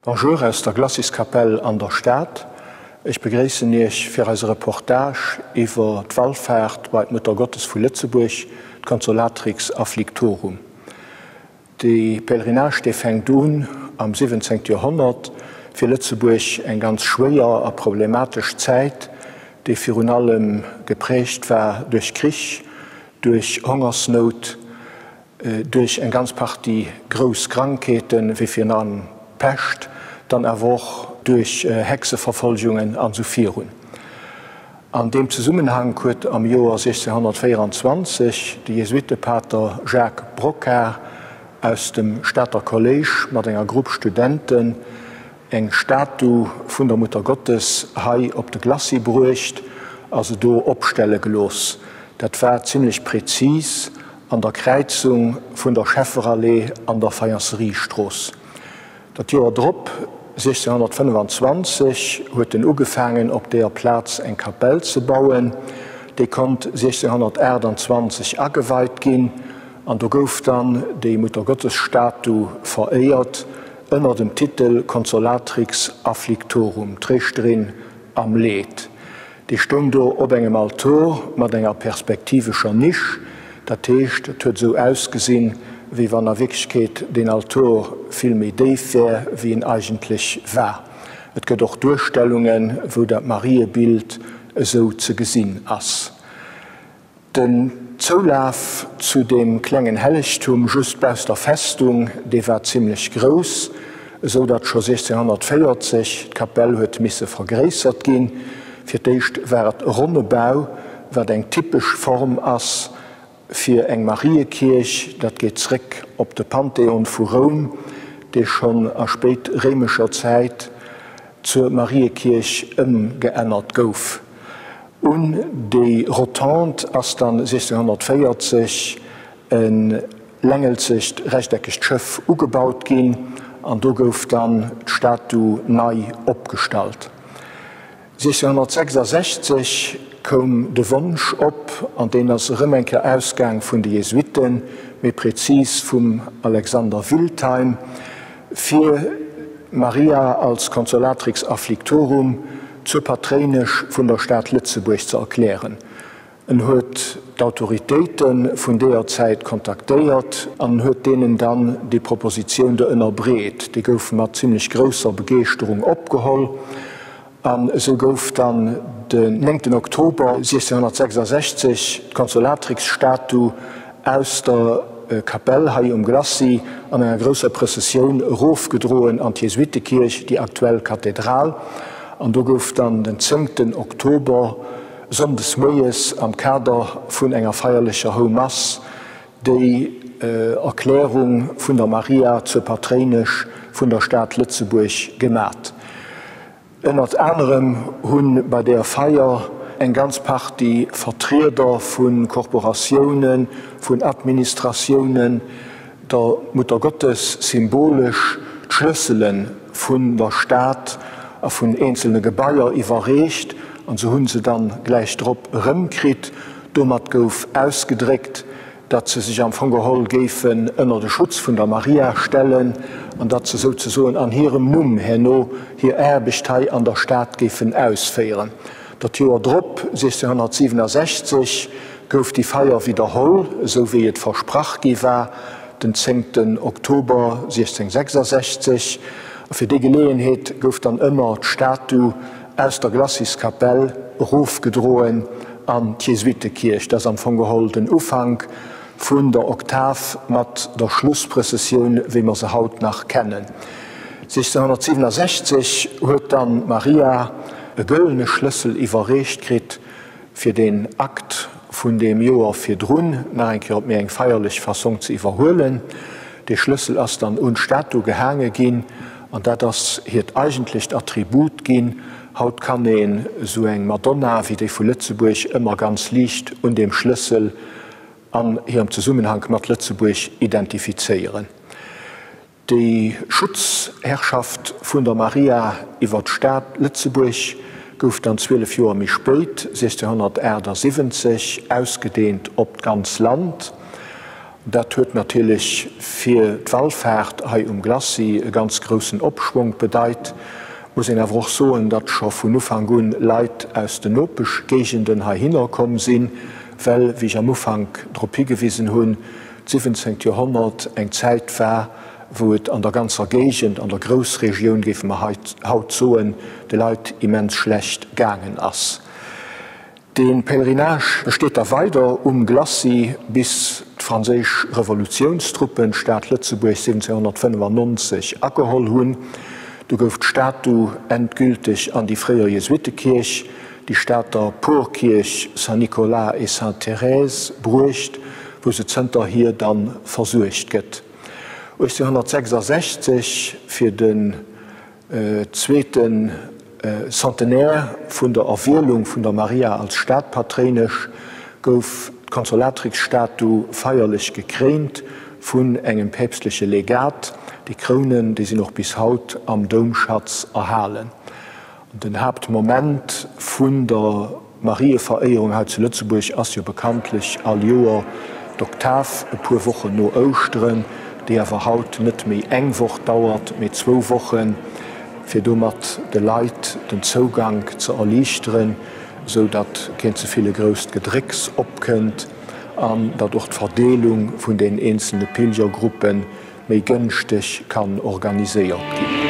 Bonjour aus der Glaciskapell an der Stad. Ech begréissen Iech fir eise Reportage iwwer d'Wallfaart bei d'Muttergottes vu Lëtzebuerg, d'Consolatrix Afflictorum. De Pèlerinage dee fänkt un am 17. Joerhonnert, fir Lëtzebuerg eng ganz schwéier a problematesch Zäit, déi virun allem geprägt war duerch Krich, duerch Hongersnout, duerch eng ganz Partie grouss Krankheeten, wéi virun allem d'Pescht, dann awer och duerch Hexeverfolgungen an esou virun. An deem Zesummenhank huet am Joer 1624 de Jesuittepater Jacques Brocquart aus dem Stater Kolléisch mat enger Grupp Studenten eng Statu vun der Muttergottes hei op de Glacis bruecht a se do opstelle gelooss. Dat war zimlech prezis an der Kräizung vun der Schefferallee an der Faïenceriestrooss. Dat Joer drop, 1625, huet en ugefaangen op deeër Plaz eng Kapell ze bauen. Déi konnt 1628 ageweit ginn an do gouf dann déi Muttergottesstatu veréiert ënner dem Titel Consolatrix afflictorum, Tréischterin am Leed. Dee stoung do op engem Altor mat enger perspektivescher Nisch, dat heescht, et huet esou ausgesinn, wéi wann a Wierklechkeet deen Altor vill méi déif wär, wéi en eigentlech war. Et gëtt och Duerstellungen, wou dat Mariebild esou ze gesinn ass. Den Zoulaf zu deem klengen Hellegtum just bausst der Festung, dee war zimlech grouss, esou datt scho 1640 d'Kapell huet misse vergréissert ginn. Fir d'éischt war et e ronne Bau, wat eng typesch Form ass fir eng Mariekierch. Dat geet zréck op de Pantheon vu Roum, dee schonn a spéitréimescher Zäit zur Mariekierch ëmgeännert gouf. Un déi Rotonde ass dann 1640 e längelzegt rechteckegt Schëff ugebaut ginn an do gouf dann d'Statu nei opgestallt. 1666 koum de Wonsch op, an deen ass erëm eng Kéier ausgaang vun de Jesuitten, méi prezis vum Alexander Wiltheim, fir Maria als Consolatrix afflictorum zur Patréinesch vun der Stad Lëtzebuerg ze erklären. En huet d'Autoritéite vun deeër Zäit kontaktéiert an huet deenen dann déi Propositioun do ënnerbreet. Déi gouf mat zimlech grousser Begeeschterung opgeholl. An esou gouf dann den néngten Oktober 1666 d'Consolatrix-Statu aus der Kapell hei um Glacis an enger grousser Prëssessioun erofgedroen an d'Jesuittekierch, déi aktuell Kathedral. An do gouf dann den zéngten Oktober sonndes moies am Kader vun enger feierlecher Houmass déi Erklärung vun der Maria zur Patréinesch vun der Stad Lëtzebuerg gemat. Ënnert anerem hu bei där Feier eng ganz Partie Vertrieder vu Korporatiounen, vun Administratiounen der Muttergottes symbolesch d'Schlëssele vun der Stad a vun eenzelne Gebaier iwwerreecht an se hu se dann gläich drop erëmkritt. Domat gouf ausgedréckt, datt se sech am Fong geholl géifen ënner de Schutz vun der Maria stellen an datt se souzesoen an hirem Numm herno hir Aarbecht hei an der Stad géifen ausféieren. Dat Joer drop, 1667, gouf déi Feier widderholl, esou wéi et versprach gi war, den zéngten Oktober 1666. A fir déi Geleeënheet gouf dann ëmmer d'Statu aus der Glaciskapell erofgedroen an d'Jesuittekierch. Dat ass am Fong geholl den Ufank vun der Oktav mat der Schlussprëssessioun, wéi mer se haut nach kennen. 1667 huet dann d'Maria e gëllene Schlëssel iwwerreecht kritt, fir deen Akt vun deem Joer virdrun nach eng Kéier op méi eng feierlech Fassong ze iwwerhuelen. Dee Schlëssel ass dann un d'Statu gehaange ginn an dat ass hiert eigentlecht Attribut ginn. Haut kann een esou eng Madonna wéi déi vu Lëtzebuerg ëmmer ganz liicht un deem Schlëssel an hirem Zesummenhank mat Lëtzebuerg identifizéieren. Déi Schutzherrschaft vun der Maria iwwer d'Stad Lëtzebuerg gouf dann 12 Joer méi spéit, 1678, ausgedeent op d'ganz Land. Dat huet natierlech fir d'Wallfaart hei um Glacis e ganz groussen Opschwonk bedeit. Muss een awer och soen, datt scho vun Ufank un Leit aus den Nopeschgéigenden heihinner komm sinn, well, wéi ech am Ufank drop higewisen hunn, d'siwwenzéngt Joerhonnert eng Zäit war, wou et an der ganzer Géigend, an der Groussregioun géife mer haut soen, de Leit immens schlecht gaangen ass. De Pèlerinage besteet da weider um Glacis, bis d'franséisch Revolutiounstruppen d'Stad Lëtzebuerg 1795 ageholl hunn. Du gouf d'Statu endgülteg an déi fréier Jesuittekierch, déi Stater Porkierch Saint-Nicolas et Sainte-Thérèse, bruecht, wou se zënterhier dann versuergt gëtt. 1866, fir den zweete Centenaire vun der Erwielung vun der Maria als Stadpatréinesch, gouf d'Consolatrix-Statu feierlech gekréint vun engem päpstleche Legat. Déi Krounen, déi sinn och bis haut am Doumschatz erhalen. Den Haaptmoment vun der Marieveréierung hei zu Lëtzebuerg ass jo bekanntlech all Joer d'Oktav, e puer Wochen no Ouschteren, déi awer haut net méi eng Woch dauert, mee zwou Wochen, fir domat de Leit den Zougank ze erliichteren, esou datt keen ze vill e grousst Gedrécks opkënnt an datt och d'Verdeelung vun den eenzelne Pilgergruppe méi gënschteg kann organiséiert ginn.